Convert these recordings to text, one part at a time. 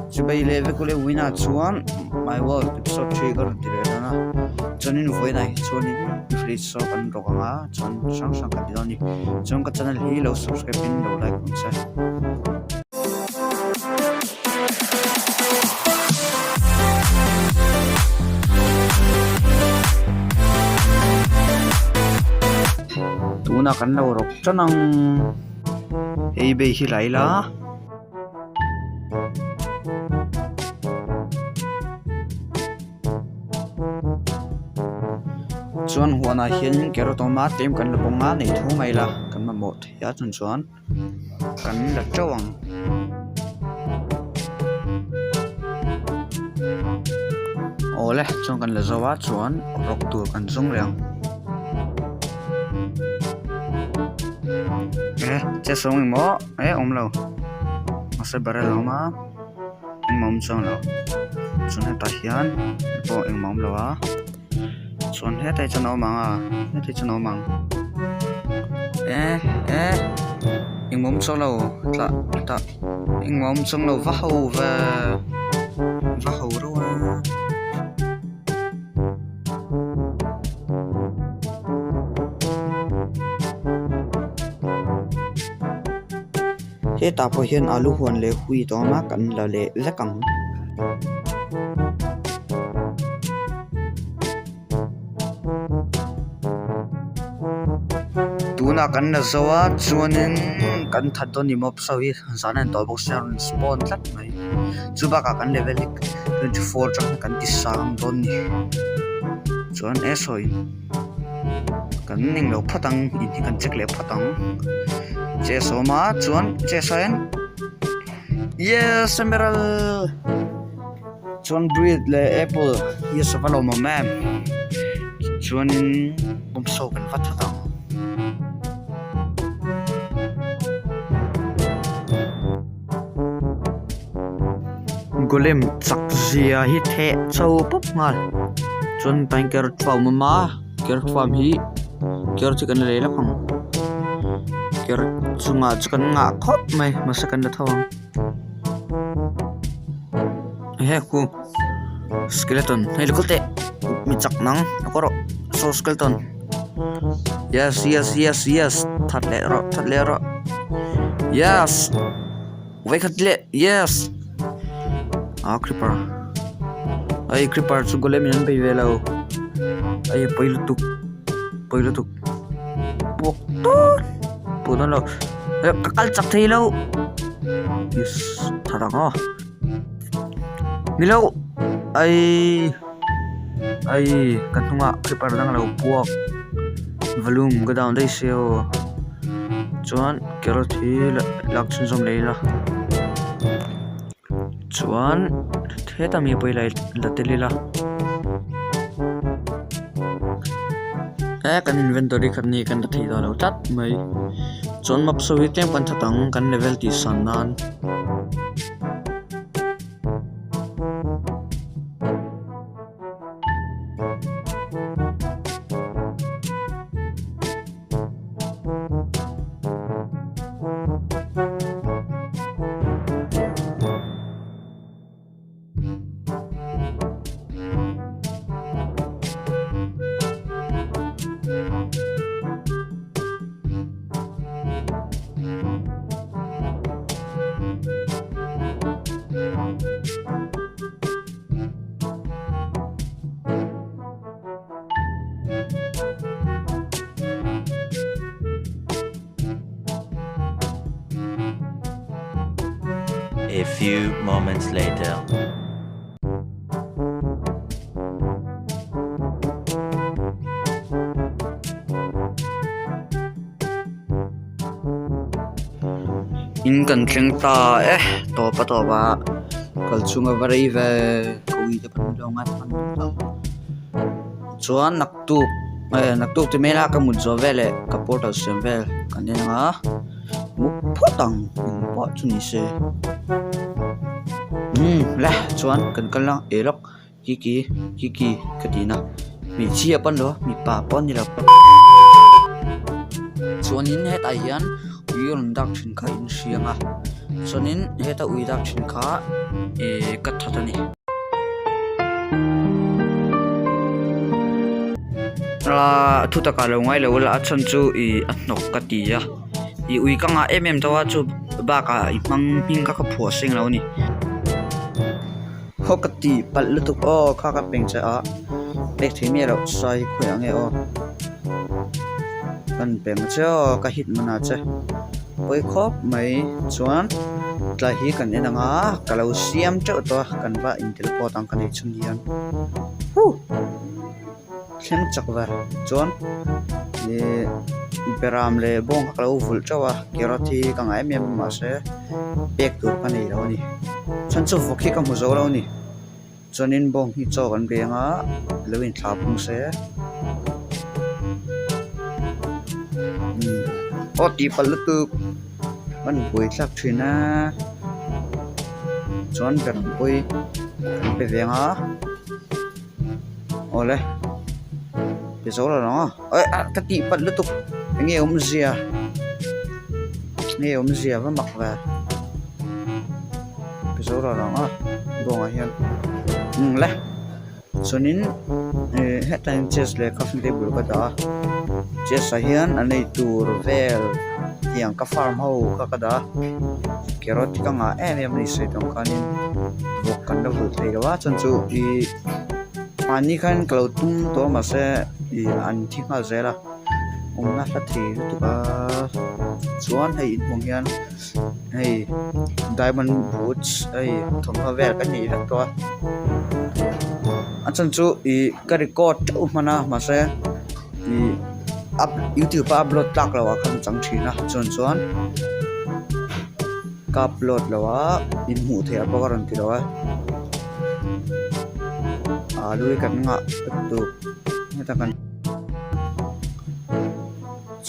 Chubei leh vek ule wina chuan my world episode 3 ka rawn ti leh dawn a chuanin vawiinah hi chuanin fridge saw kan rawk ang a chuan hrang hrang kan ti dawn a ni chuan ka channel hi lo subscribe in lo like ang che. Tunah kan lo rawk tan ang hei bei hi la ila. Chuan huanah hianin carrot a awm a tlem kan la bawng a neih tho mai la kan mamawh thei a chun chuan kan la teuh ang. Awle chuan kan la zo a chuan rawk tur kan zawng leh ang. E che sawng engmaw. Eh awm lo mahse barrel a awm a engmah awm chuang lo chuan hetah hian hei pawh engmah awm lo a chuan hetah hi chuan a awm ang a hetah hi chuan a awm ang eh eh engmah awm chuang lo tah tah engmah awm chuang lo va ho ve va ho reuh a. Hetah pawh hian alu huan leh hui a awm a kan la leh vek ang. Tunah kan la zo a chuanin kan that dawn ni mawp saw hi zan a ni tawh bawk sia a rawn spawn tlat mai chu bakah kan level hi 24 atang kan ti sang dawn ni chuan e sawi. Kan ning lo phawt ang in hi kan check leh phawt ang chest a awm a chuan chest ah hian yes emerald chuan bread leh apple hi a sava lo awm em chuanin bawmsaw kan va that ang. Golem chak zia hi theh chho pawp nghal chuan tain carrot farm a awm a carrot farm hi carrot hi kan la lei lawk ang carrot chungah chu kan ngah khawp mai mahse kan la tho ang he khu skeleton hei lukawt teh mi chak nang a kawr rawh saw skeleton yes yes yes yes that leh rawh that leh rawh yes. Vawikhat leh yes ah creeper ai creeper chu golem in an bei ve lo ai pawi lutuk pawi lutuk puak tawt pawh dawn lo eh ka kal chak thei lo yes tha rang aw ni lo ai ai ka hnungah creeper dang a lo puak volume ka down daih sia aw chuan. Carrot hi lak chhunzawm leh ila chuan heta mi pawh hi la tel ila he kan inventory khat ni kan la thei dawn lo tlat mai chuan map saw hi tlem kan that ang kan level tih san nan. A few moments later. In kan thleng ta e tawp a tawp a kal chhung a va rei ve ka ui te pawh an lo ngai hman lo chuan naktuk eh naktuk ti mai ila ka mut zawh veleh ka portal siam vel kan en ang a mut phawt ang eng pawh chu ni se umm le chuan kan kal ang eh lawk kiki kiki ka ti na hmeichhia pawh a ni lo a mipa pawh a ni lo chuanin hetah hian ui rawn dak thin kha in hriang a. Chuanin heta ui dak thin kha ih ka that a ni. Aaa thu takah lo ngai lo ila a chhan chu ih a hnawk ka ti a ih ui ka ngah em em tawh a chu bakah i hmang hming kha ka phuah seng lo a ni. Haw ka tih palh lutuk aw kha ka peng che a pek thei miah loh sai khawi ang e aw kan peng che aw ka hit mana che pawi khawp mai chuan tlai hi kan en ang a ka lo siam teuh tawh a kan va in teleport ang ka nei chhun hian huh thleng chak ve chuan ihh beram leh bawng kha ka lo vulh teuh a carrot hi ka ngah em em a mahse pek tur ka nei lo a ni chuan chu vawk hi ka hmu zo lo a ni chuanin bawng hi chaw kan beng a lo inthlah phung se umm aw tih palh lutuk an buai thlak thin a chuan beram pawh hi an pe ve ang a. Awle ti zo lo ang aw eh ah ka tih palh lutuk eng nge awmzia nge awmzia va mak ve ti zo lo ang aw bawngah hian umm le chuanin eh hetah hian chess leh coffee table ka dah a chess ah hian an ei tur vel tiang ka farm ho kha ka dah a carrot hi ka ngah em em a ni sawi tawng khanin vawk kan la vulh thei lo a chuan chu ihh mahni khan ka lo tum tawh a mahse ih an thi nghal zel a awmna hla thei lutuk a chuan hei inhmuh ang hian hei diamond boots hei thawmhnaw vel kan nei vek tawh a a chhan chu ih ka record teuh hman a mahse ih up youtube a upload tlak loh ah khan a chang thin a chuan chuan ka upload lo a inhmuh theih ah pawh ka rawn ti lo a. Alu hi kan ngah lutuk heta kan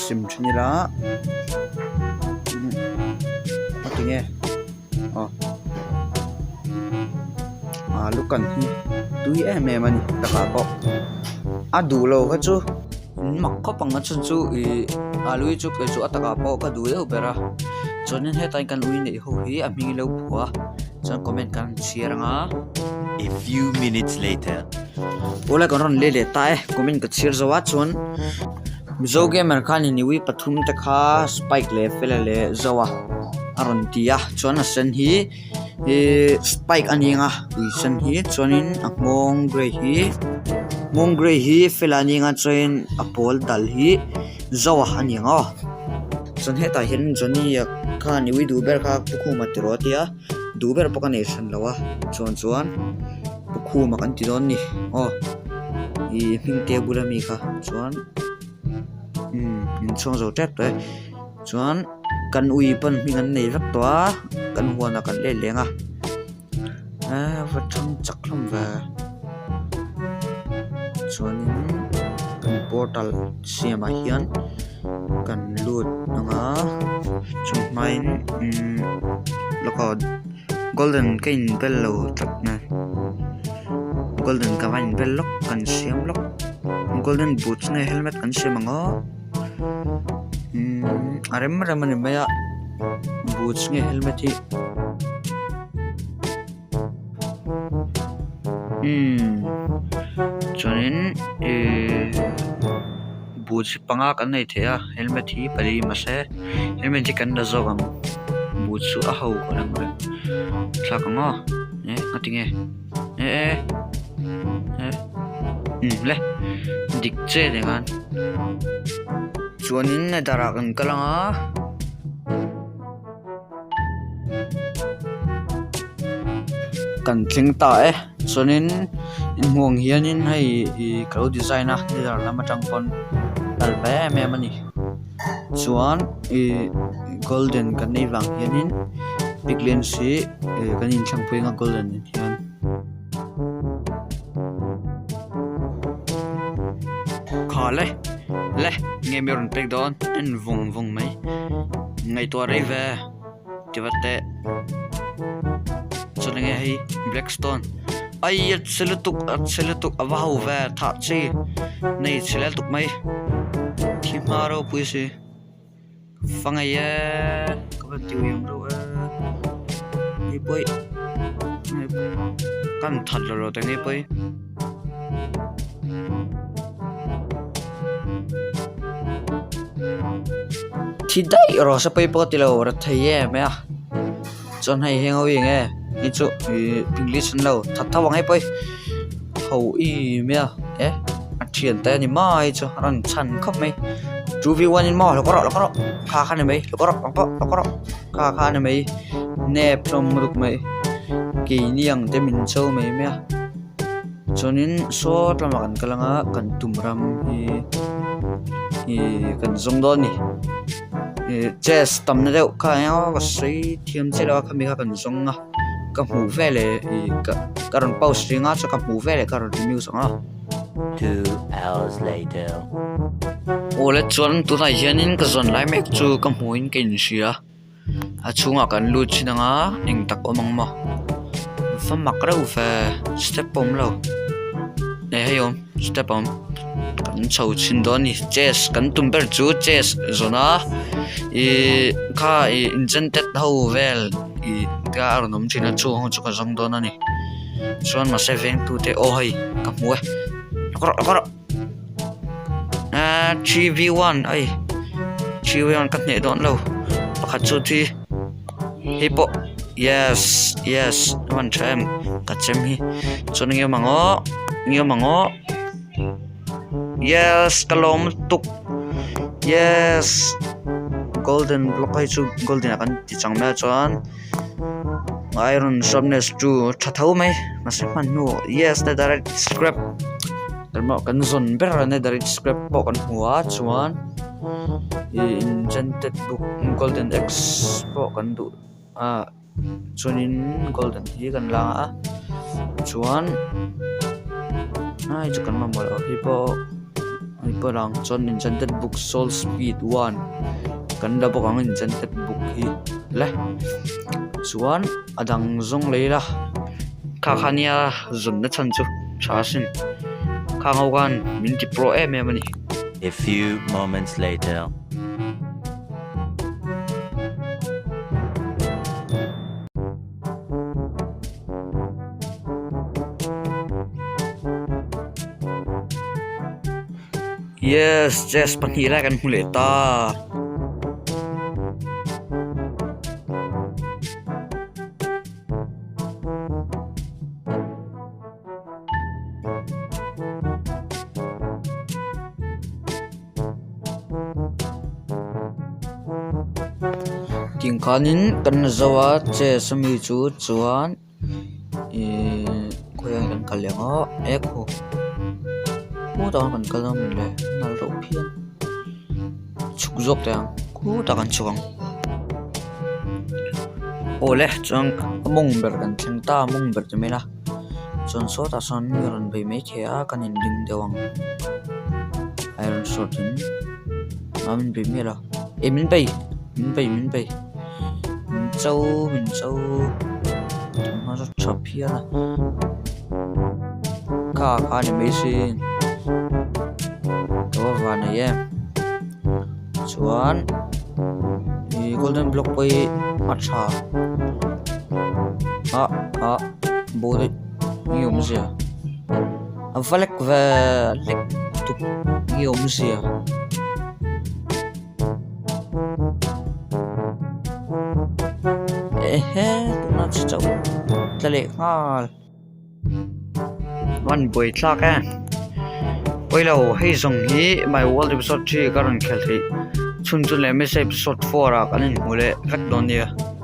sim thin ila a ti nge aw alu kan hi tui em em a ni takah pawh a duh lo kha chu mak khawp ang a chhan chu ih alu hi chu kei chu a takah pawh ka duh deuh ber a chuanin hetah hian kan ui neih ho hi a hming ilo phuah a. Chuan comment kan chhiar ang a. A few minutes later. Awle kan rawn leh leh ta e comment ka chhiar zo a chuan Mizo gamer khan in iwi pathum te kha spike leh fela leh zo a a rawn ti a chuan a sen hi ihh spike a ni ang a ui sen hi chuanin a nghawng grey hi nghawng grey hi fela a ni ang a chuanin a pawl dal hi zo a a ni ang aw. Chuan hetah hian Johnny-a khan i ui duh ber kha Pu Khuma ti rawh a ti a, duh ber pawh ka nei hran lo a, chuan chuan Pu Khuma kan ti dawn a ni aw ih hming te bula mi kha chuan umm in chhuang zo tep tawh e chuan kan ui pawn hming an nei vek tawh a kan huanah kan let leng a eee va thang chak hlawm ve chuanin kan portal siamah hian kan lut ang a chung hmain umm lawk aw golden ka inbel lo tlat mai golden ka va inbel lawk kan siam lawk golden boots nge helmet kan siam ang aw umm a rem rem a ni mai a boots nge helmet hi umm chuanin ihh boots hi panga kan nei thei a helmet hi pali mahse helmet hi kan la zawk ang boots chu a ho ka lang reng thlak ang aw eh ngatinge eh eh eh umm le dik che nen khan chuanin nether ah kan kal ang a. Kan thleng ta e chuanin inhmuh ang hianin hei ih ka lo design a nether lam atang pawn kal ve em em a ni chuan ih golden kan nei vang hianin piglins hi ih kan inthlangpui anga golden ah hian. Kha le le nge mi rawn pek dawn en vawng vawng mai ngaihtuah rei ve ti vat teh chuan enge hei black stone ai a chhe lutuk a chhe lutuk a va ho ve thah chi nei chhe lutuk mai thi hma ropui si. Fa ngei e ka van ti ui ang reuh e. Hei pawh hi kan that lo lo ta nge pawh hi. Thi daih rawh se pawh hi pawh ka ti lo ra thei em mai a chuan hei heng ho hi eng nge hei chu ihh english an lo that tho ang hei pawh hi ho em mai a eh a thian te a ni mai chu a rawn chhan khawp mai 2v1 in maw lo kawr rawh lo kawr rawh kha kha ni mai lo kawr rawh ang pawh lo kawr rawh. Kha kha ni mai nep hlawm ruk mai keini ang te min cho mai mai a chuanin saw lamah kan kal anga kan tum ram hi ihh kan zawng dawn a ni ihh chess tamna deuh kha eng ka sawi thiam chiah lo a khami kha kan zawng a ka hmuh veleh ih ka ka rawn post ring a chuan ka hmuh veleh ka rawn news ang a. 2 hours later. Awle chuan tunah hianin ka zawn lai mek chu ka hmuhin ka inhria a chhungah kan lut thin anga eng tak awm ang maw va mak reuh ve step a awm lo eh hei awm step a awm kan chho chhin dawn a ni chess kan tum ber chu chess zawn a ihh kha ih enchanted ho vel ih te a rawn awm thin a chung ho chu ka zawng dawn a ni. Chuan mahse vengtute aw hei ka hmu e lawk rawh lawk rawh ahh 3v1 ai 3v1 ka hneh dawn lo pakhat chu thi hei pawh yes yes a man tha em ka chem hi chuan eng emaw ang aw eng emaw ang aw yes ka lawm lutuk yes golden block hei chu golden ah kan ti chang mai a chuan. Iron sharpness chu tha tho mai mahse hman hnu yes netherite scrap kan zawn ber a netherite scrap pawh kan hmu a chuan ih enchanted book golden axe pawh kan duh a chuanin golden hi kan la a chuan hei chu kan mamawh loh hi pawh hei pawh lang chuan enchanted book soul speed one kan la bawk ang enchanted book hi. Le chuan a dang zawng lei la kha kha nia zawn na chhan chu tha asin khang ho khan min ti pro em em a ni. A few moments later. Yes chess pahnih lai kan hmu leh ta. Ting khanin kan la zo a chess ami chu chuan. Ihh khawiah kan kal leh ang aw ek haw khutah kan kal a mawle nal reuh phian chhuk zawk teh ang khutah kan chhuk ang awle chuan a mawng ber kan thleng ta a mawng ber ti mai ila chuan sawtah sawn mi rawn bei maithei a kan inring deuh ang iron sword in a min bei mial a eh min bei min bei min bei. Min cho min cho a tha phian a kha kha a ni mai sin ka va van nei em chuan ih golden block pawh hi a tha ah ah bo daih nge awmzia a va lek ve lek tuk nge awmzia. Ehe tuna chi chauh tla leh nghal an buai thlak e pawilo hei zawng hi my world episode 3 ka rawn khel theih chhun chu leh message episode 4 ah kan inhmu leh vek dawn nia.